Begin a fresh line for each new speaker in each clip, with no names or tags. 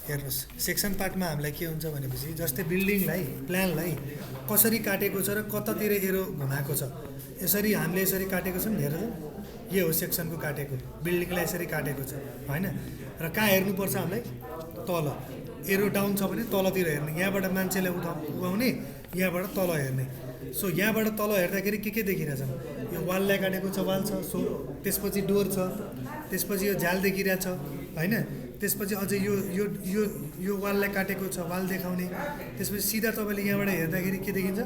हेर्नुहोस् सेक्सन पार्टमा हामीलाई के हुन्छ भनेपछि जस्तै बिल्डिङलाई प्लानलाई कसरी काटेको छ र कतातिर एरो घुमाएको छ यसरी हामीले यसरी काटेको छौँ हेर यो हो सेक्सनको काटेको बिल्डिङलाई यसरी काटेको छ होइन र कहाँ हेर्नुपर्छ हामीलाई तल एरो डाउन छ भने तलतिर हेर्ने यहाँबाट मान्छेलाई उठाउने यहाँबाट तल हेर्ने सो यहाँबाट तल हेर्दाखेरि के देखिरहेछ यो वाललाई काटेको छ वाल छ सो त्यसपछि डोर छ त्यसपछि यो झ्याल देखिरहेछ होइन त्यसपछि अझै यो यो यो यो वाललाई काटेको छ वाल देखाउने त्यसपछि सिधा तपाईँले यहाँबाट हेर्दाखेरि के देखिन्छ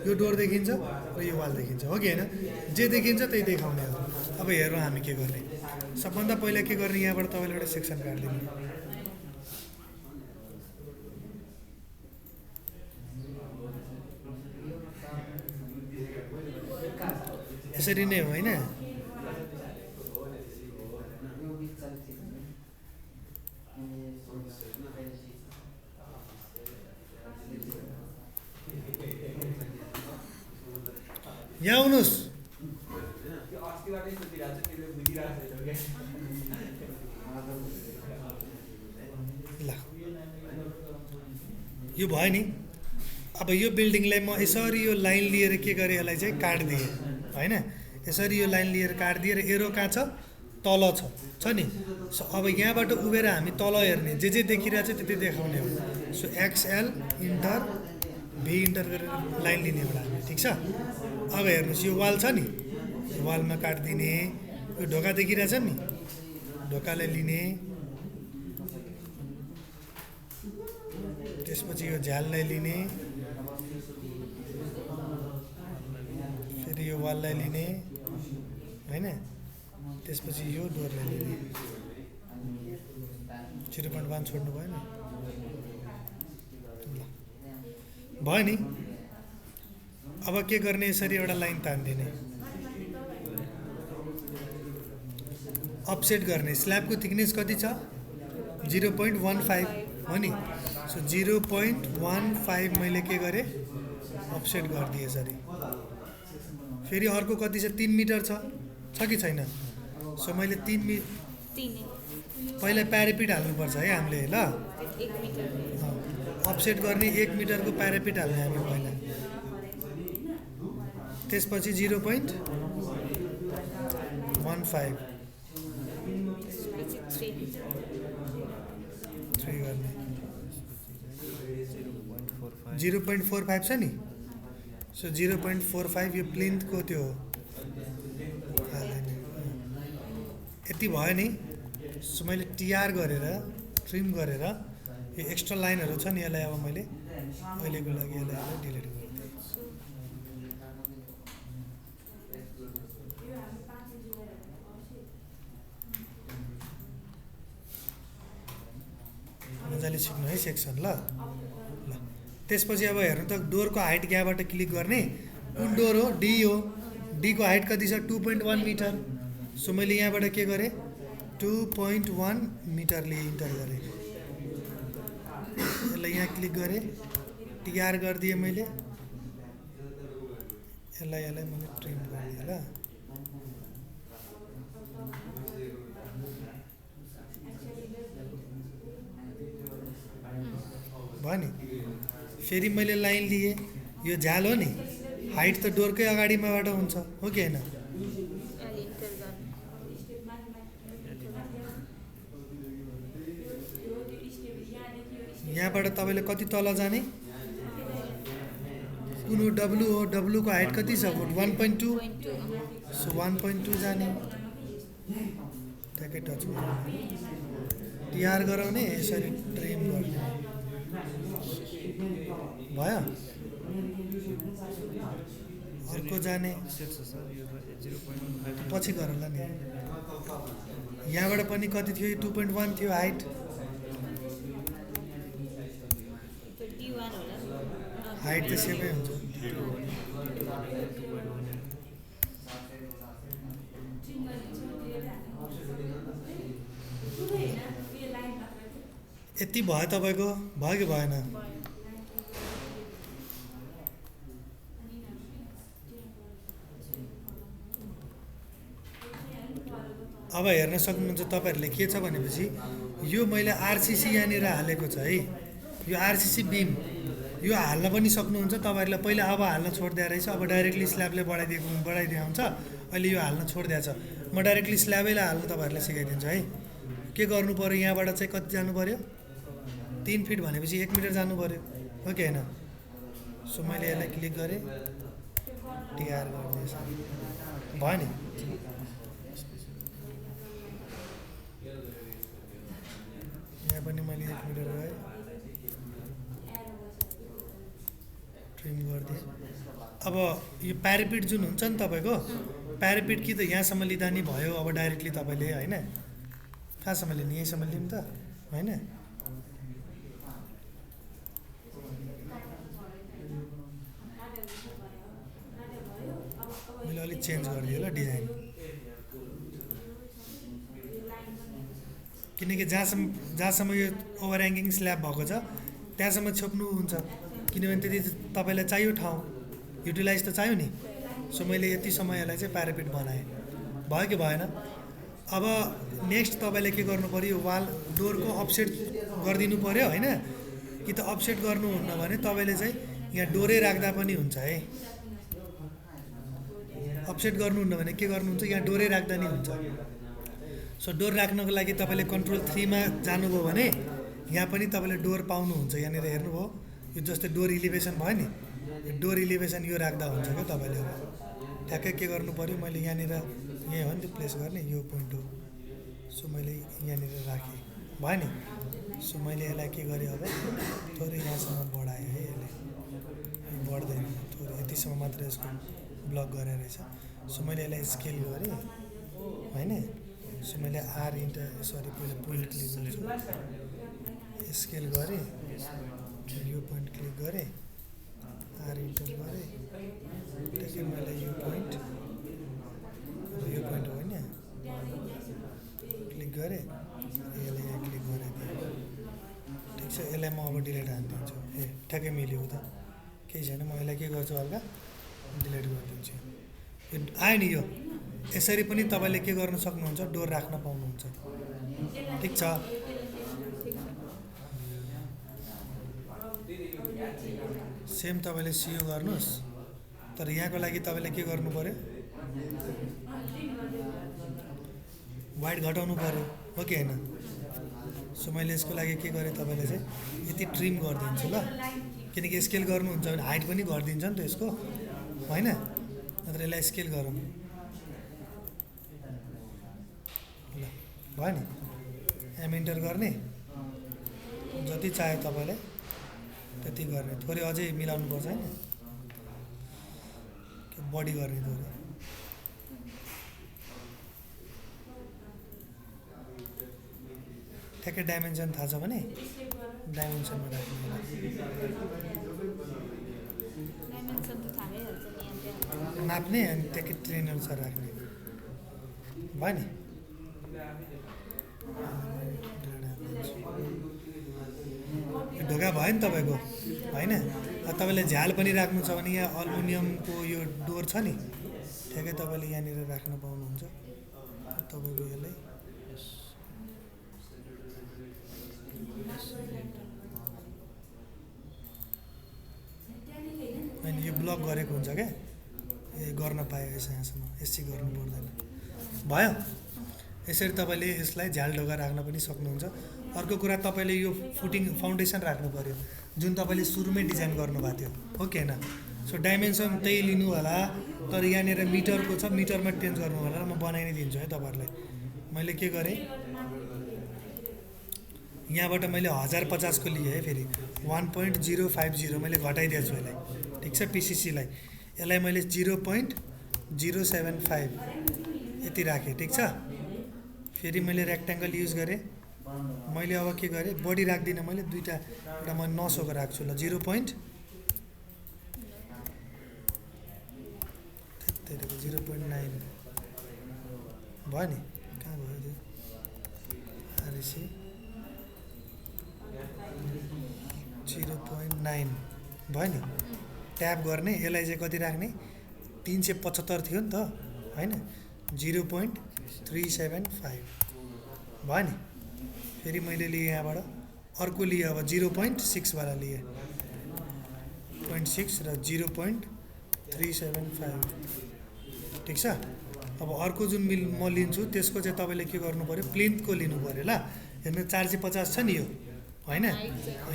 यो डोर देखिन्छ र यो वाल देखिन्छ हो कि होइन जे देखिन्छ त्यही देखाउने हो अब हेरौँ हामी के गर्ने सबभन्दा पहिला के गर्ने यहाँबाट तपाईँले एउटा सेक्सन काटिदिनु यसरी नै हो होइन यहाँ आउनुहोस् ल यो भयो नि अब यो बिल्डिङलाई म यसरी यो लाइन लिएर के गरेँ यसलाई चाहिँ काटिदिएँ होइन यसरी यो लाइन लिएर काटिदिएर एरो कहाँ छ तल छ नि सो अब यहाँबाट उभिएर हामी तल हेर्ने जे देखिरहेको छ त्यति देखाउने हो सो एक्सएल इन्टर भी इन्टर गरेर लाइन लिने एउटा हामी ठिक छ अब हेर्नुहोस् यो वाल छ नि यो वालमा काटिदिने यो ढोका देखिरहेछ नि ढोकालाई लिने त्यसपछि यो झ्याललाई लिने फेरि यो वाललाई लिने होइन त्यसपछि यो डोरलाई लिने 0.1 छोड्नु भयो नि भयो नि अब के गर्ने यसरी एउटा लाइन तान्दिने अफसेट गर्ने स्ल्याबको थिकनेस कति छ 0.15 हो नि सो 0.15 मैले के गरेँ अफसेट गरिदिएँ यसरी फेरि अर्को कति छ 3 मिटर छ कि छैन सो मैले 3 पहिला प्यारापिट हाल्नुपर्छ है हामीले ल अफसेट गर्ने 1 मिटरको प्यारापिट हाल्ने हामी पहिला त्यसपछि 0.15 3 गर्ने 0.45 छ नि सो 0.45 यो प्लिन्थको त्यो यति भयो नि सो मैले टिआर गरेर ट्रिम गरेर यो एक्स्ट्रा लाइनहरू छ नि यसलाई अब मैले अहिलेको लागि यसलाई डिलिट गरिदिएँ मजाले सिक्नु है सेक्सन ल त्यसपछि अब हेर्नु त डोरको हाइट यहाँबाट क्लिक गर्ने कुन डोर हो डी हो डीको हाइट कति छ 2.1 मिटर सो मैले यहाँबाट के गरेँ 2.1 मिटरले इन्टर गरेँ यसलाई यहाँ क्लिक गरेँ टिआर गरिदिएँ मैले यसलाई मैले ट्रिम गरिदिएँ ल भयो नि फेरि मैले लाइन लिएँ यो झ्याल हो नि हाइट त डोरकै अगाडिबाट हुन्छ हो कि होइन यहाँबाट तपाईँले कति तल जाने कुन हो डब्लु हो डब्लुको हाइट कति छ 1.2 सो 1.2 जाने ट्याकै टच टिआर गराउने यसरी ट्रिम गर्ने भयो अर्को जाने पछि गरौँला नि यहाँबाट पनि कति थियो 2.1 थियो हाइट हाइट त सेमै हुन्छ यति भयो तपाईँको भयो कि भएन अब हेर्न सक्नुहुन्छ तपाईँहरूले के छ भनेपछि यो मैले आरसिसी यहाँनिर हालेको छ है, यो आरसिसी बिम यो हाल्न पनि सक्नुहुन्छ तपाईँहरूलाई। पहिला अब हाल्न छोडिदिएको रहेछ, अब डाइरेक्टली स्ल्याबले बढाइदिएको हुन्छ, अहिले यो हाल्न छोडिदिएको छ। म डाइरेक्टली स्ल्याबैलाई हाल्नु तपाईँहरूलाई सिकाइदिन्छु है। के गर्नु पऱ्यो, यहाँबाट चाहिँ कति जानु पऱ्यो, 3 फिट भनेपछि 1 मिटर जानु पऱ्यो, हो कि होइन। सो मैले यसलाई क्लिक गरेँ, टिआर गरिदिएँ, भयो नि। यहाँ पनि मैले 1 मिटर गएँ, ट्रिम गरिदिएँ। अब यो प्यारापिट जुन हुन्छ नि तपाईँको, प्यारापिट कि त यहाँसम्म लिँदा नि भयो। अब डाइरेक्टली तपाईँले होइन, कहाँसम्म लिने, यहीँसम्म लिउँ त होइन। मैले अलिक चेन्ज गरिदिएँ ल डिजाइन, किनकि जहाँसम्म यो ओभर ह्याङ्गिङ स्ल्याब भएको छ त्यहाँसम्म छोप्नु हुन्छ, किनभने त्यति तपाईँलाई चाहियो ठाउँ, युटिलाइज त चाहियो नि। सो मैले यति समयलाई चाहिँ प्यारापिट बनाएँ, भयो कि भएन। अब नेक्स्ट तपाईँले के गर्नु पऱ्यो, वाल डोरको अफसेट गरिदिनु पऱ्यो होइन, कि त अफसेट गर्नुहुन्न भने तपाईँले चाहिँ यहाँ डोरै राख्दा पनि हुन्छ है। अफसेट गर्नुहुन्न भने के गर्नुहुन्छ, यहाँ डोरै राख्दा नि हुन्छ। सो डोर राख्नको लागि तपाईँले कन्ट्रोल 3 मा जानुभयो भने यहाँ पनि तपाईँले डोर पाउनुहुन्छ। यहाँनिर हेर्नुभयो, यो जस्तै डोर इलिभेसन भयो नि, यो डोर इलिभेसन यो राख्दा हुन्छ क्या तपाईँले। अब ठ्याक्कै के गर्नु पऱ्यो, मैले यहाँनिर यहीँ हो नि त्यो प्लेस गर्ने, यो पोइन्ट हो। सो मैले यहाँनिर राखेँ, भयो नि। सो मैले यसलाई के गरेँ, अब थोरै यहाँसम्म बढाएँ है, यसले बढ्दैन, थोरै यतिसम्म मात्र यसको ब्लक गरेर रहेछ। सो मैले यसलाई स्केल गरेँ होइन। सो मैले पहिला पोइन्ट क्लिक गर्छु, स्केल गरेँ, यो पोइन्ट क्लिक गरेँ, आर इन्टर गरेँ, त्यसै मैले यो पोइन्ट होइन क्लिक गरेँ, यसलाई यहाँ क्लिक गराइदिएँ, ठिक छ। यसलाई म अब डिलिट हानिदिन्छु, ए ठ्याक्कै मिल्यो त, केही छैन। म यसलाई के गर्छु, हल्का डिलिट गरिदिन्छु। यो आयो नि, यो यसरी पनि तपाईँले के गर्न सक्नुहुन्छ, डोर राख्न पाउनुहुन्छ, ठिक छ। सेम तपाईँले सियो गर्नुहोस्, तर यहाँको लागि तपाईँले के गर्नु पऱ्यो, वाइट घटाउनु पऱ्यो, हो कि होइन। सो मैले यसको लागि के गरेँ, तपाईँले चाहिँ यति ट्रिम गरिदिन्छु ल, किनकि स्केल गर्नुहुन्छ भने हाइट पनि गरिदिन्छ नि त यसको होइन। नत्र यसलाई स्केल गरौँ ल, भयो नि। एम इन्टर गर्ने, जति चाह्यो तपाईँले त्यति गर्ने, थोरै अझै मिलाउनु पर्छ होइन, बडी गर्ने थोरै। ठ्याक्कै डाइमेन्सन थाहा छ भने डाइमेन्सनमा राख्नु, नाप्ने अनि ट्याक्कै ट्रेन अनुसार राख्ने, भयो नि। ढोका भयो नि तपाईँको होइन। तपाईँले झ्याल पनि राख्नु छ भने यहाँ अल्मुनियमको यो डोर छ नि, ठ्याक्कै तपाईँले यहाँनिर राख्न पाउनुहुन्छ तपाईँको यसलाई। होइन यो ब्लक गरेको हुन्छ क्या, ए गर्न पायो यहाँसम्म, यसै गर्नु पर्दैन, भयो। यसरी तपाईँले यसलाई झ्याल ढोका राख्न पनि सक्नुहुन्छ। अर्को कुरा, तपाईँले यो फाउन्डेसन राख्नु पऱ्यो जुन तपाईँले सुरुमै डिजाइन गर्नुभएको थियो, हो कि होइन। सो डाइमेन्सन त्यही लिनु होला, तर यहाँनिर मिटरको छ, मिटरमा चेन्ज गर्नु होला। म बनाइ नै दिन्छु है तपाईँहरूलाई। मैले के गरेँ, यहाँबाट मैले 1050 को लिएँ है, फेरि 1.050 मैले घटाइदिएको छु यसलाई, ठिक छ। पिसिसीलाई यसलाई मैले 0.075 यति राखेँ, ठिक छ। फेरि मैले रेक्ट्याङ्गल युज गरेँ, मैले अब के गरेँ, बडी राख्दिनँ मैले, दुईवटा, एउटा म नसोको राख्छु ल, 0.9 भयो नि। कहाँ भयो त्यो आरसी, 0.9 भयो नि। ट्याप गर्ने, यसलाई चाहिँ कति राख्ने, 375 थियो नि त होइन, 0.375 भयो नि। फेरि मैले लिएँ यहाँबाट अर्को लिएँ, अब 0.6 वाला लिएँ, 0.6 र 0.375 ठिक छ। अब अर्को जुन म लिन्छु त्यसको चाहिँ तपाईँले के गर्नु पऱ्यो, प्लिन्थको लिनु पऱ्यो ल। हेर्नु 450 छ नि यो होइन,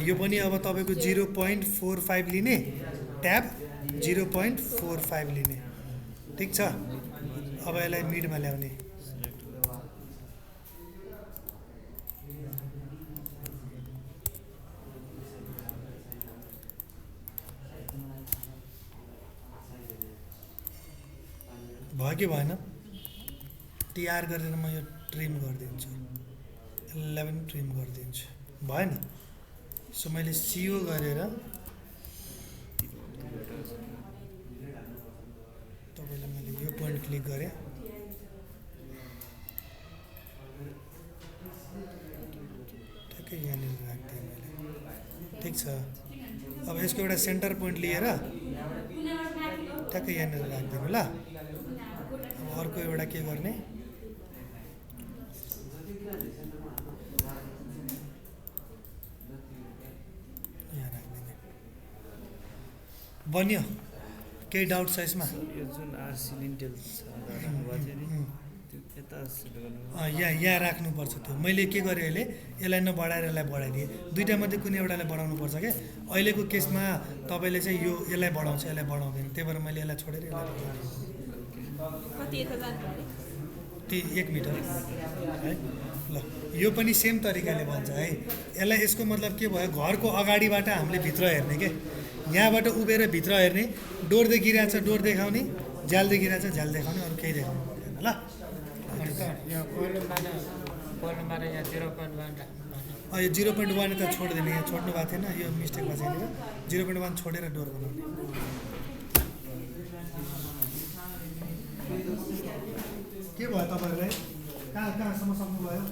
यो पनि अब तपाईँको 0.45 लिने, ट्याब 0.45 लिने, ठिक छ। अब यसलाई मिडमा ल्याउने, भयो कि भएन? टिआर गरेर म यो ट्रिम गरिदिन्छु, 11 ट्रिम गरिदिन्छु, भयो नि। सो मैले सिओ गरेर तपाईँलाई मैले यो पोइन्ट क्लिक गरेँ, ठ्याक्कै यहाँनिर राखिदिएँ मैले, ठिक छ। अब यसको एउटा सेन्टर पोइन्ट लिएर ठ्याक्कै यहाँनिर राखिदिनु ल। अब अर्को एउटा के गर्ने, यहाँ राखिदिने, बन्यो। केही डाउट छ यसमा?
यो जुन आरसी लिन्टेल छ राख्नुभएको थियो नि, त्यो यता सेट गर्नु
यहाँ राख्नुपर्छ। त्यो मैले के गरेँ अहिले, यसलाई नबढाएर यसलाई बढाइदिएँ। दुइटा मध्ये कुनै एउटालाई बढाउनुपर्छ क्या। अहिलेको केसमा तपाईँले चाहिँ यो यसलाई बढाउँछ, यसलाई बढाउँदैन, त्यही भएर मैले यसलाई छोडेर यसलाई बढाइदिएँ। त्यही 1 मिटर है ल। यो पनि सेम तरिकाले बन्छ है। यसलाई, यसको मतलब के भयो, घरको अगाडिबाट हामीले भित्र हेर्ने के, यहाँबाट उभिएर भित्र हेर्ने, डोर देखिरहेको छ डोर देखाउने, झ्याल देखिरहेको छ झ्याल देखाउने, अरू केही देखाउनु पर्दैन ल।
यो
यो 0.1 त छोडिदिने, यहाँ छोड्नु भएको थिएन, यो मिस्टेक भएको छैन। 0.1 छोडेर डोर बनाउने। के भयो तपाईँहरूलाई, कहाँसम्म सक्नुभयो?